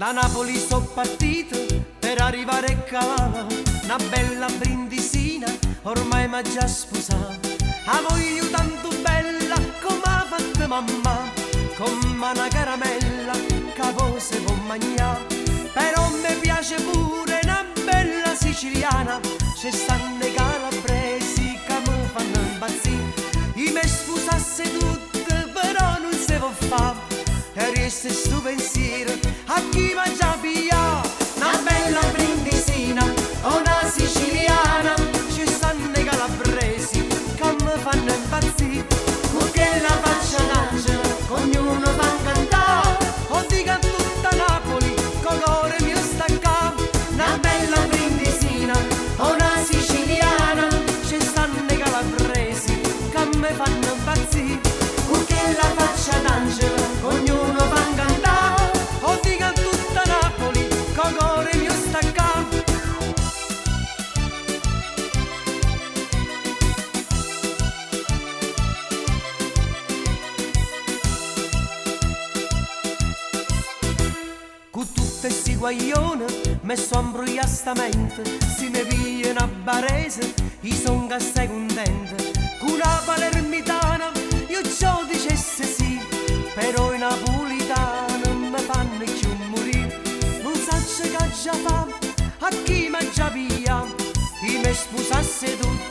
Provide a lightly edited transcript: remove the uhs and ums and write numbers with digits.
Da Napoli so partito per arrivare qua. Una bella brindisina ormai m'ha già sposato. 'A voglio tanto bella come ha fatto mamma, come una caramella che poi se può mangiare. Però mi piace pure una bella siciliana, ci stanno i calabresi che mi fanno impazzire. Io mi sposasse tutte, però non si può fare. E resta sto pensiero a chi m'aggia piglià. Una bella brindisina o una siciliana, ci stanno i calabresi che mi fanno impazzire. Con quella faccia d'angelo, ognuno fa cantare. O dica tutta Napoli, con cuore mio sta qua. Una bella brindisina o una siciliana, ci stanno i calabresi che mi fanno impazzire. Con quella faccia d'angelo, ognuno fa cantare. O dica tutta Napoli, con cuore mio sta qua. Con tutte sti guaglione me so imbruglià sta mente. Si mi piglia una barese, io son assai contento. Con una palermitana io già dicesse sì, però i napolitani mi fanno più morire. Non saccio che già fa, a chi m'aggia piglià. Io mi sposasse tutte.